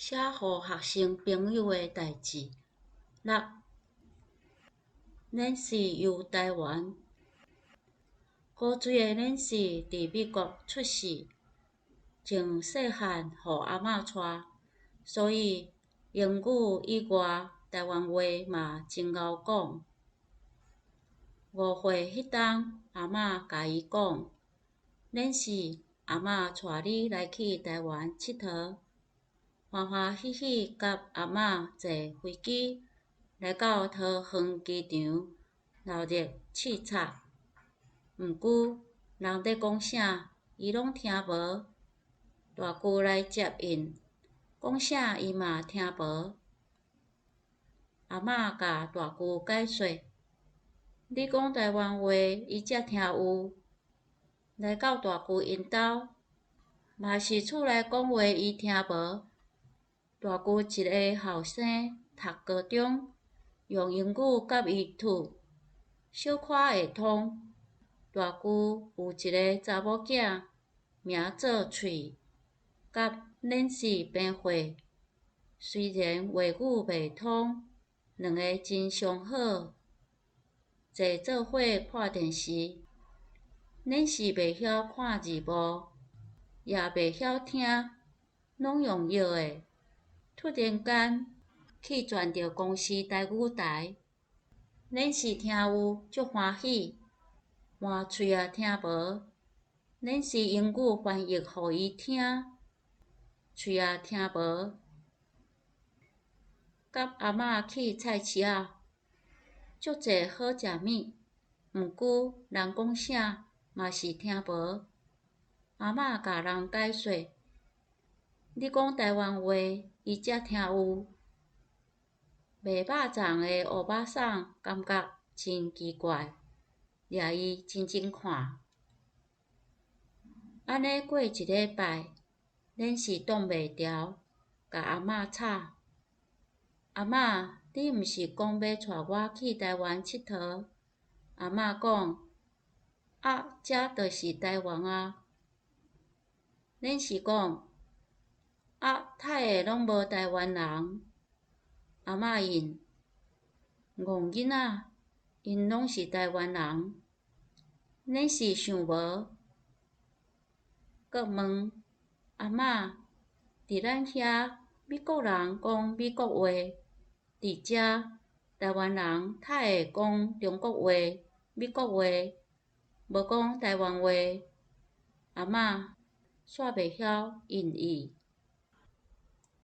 寫予學生朋友的代誌。六，Nancy 遊台灣。5歲的 Nancy 佇美國出世，從細漢予阿嬤帶，所以英語以外，台灣話嘛真𠢕講。5歲彼冬，阿嬤共伊講：Nancy，阿嬤帶你來去台灣𨑨迌。歡歡喜喜佮阿嬤坐飛機來到桃園機場鬧熱視察，毋過人咧講啥，伊攏聽無。大舅來接𪜶，講啥伊嘛聽無。阿嬤共大舅解說：你講台灣話，伊才聽有。來到大舅𪜶兜，嘛是厝內講話伊聽無。大舅一个後生讀高中，用英語佮伊吐，小可會通。大舅有一个查某囝，名做喙，佮 Nancy 平歲，雖然話語袂通，兩个真相好，坐做伙看電視。Nancy 袂曉看字幕，也袂曉聽，攏用譯的。突然間去轉著公視台語台，Nancy 聽有足歡喜，換喙仔聽無。Nancy 英語翻譯予伊聽，喙仔聽無。佮阿嬤去菜市仔，足濟好食物，毋過人講啥嘛是聽無。阿嬤共人解說：你講台灣話，伊才聽有。賣肉粽的歐巴桑感覺真奇怪，掠伊真真看。按呢過一禮拜，Nancy 擋袂牢，共阿嬤吵：阿嬤，你毋是講欲帶我去台灣𨑨迌？阿嬤講：啊，遮就是台灣啊。Nancy 講：啊，呾會攏無台灣人？阿嬤應：戇囡仔，𪜶攏是台灣人。Nancy 想無，閣問：阿嬤，佇咱遐，美國人講美國話，佇遮，台灣人呾會講中國話、美國話，無講台灣話？阿嬤煞袂曉應伊。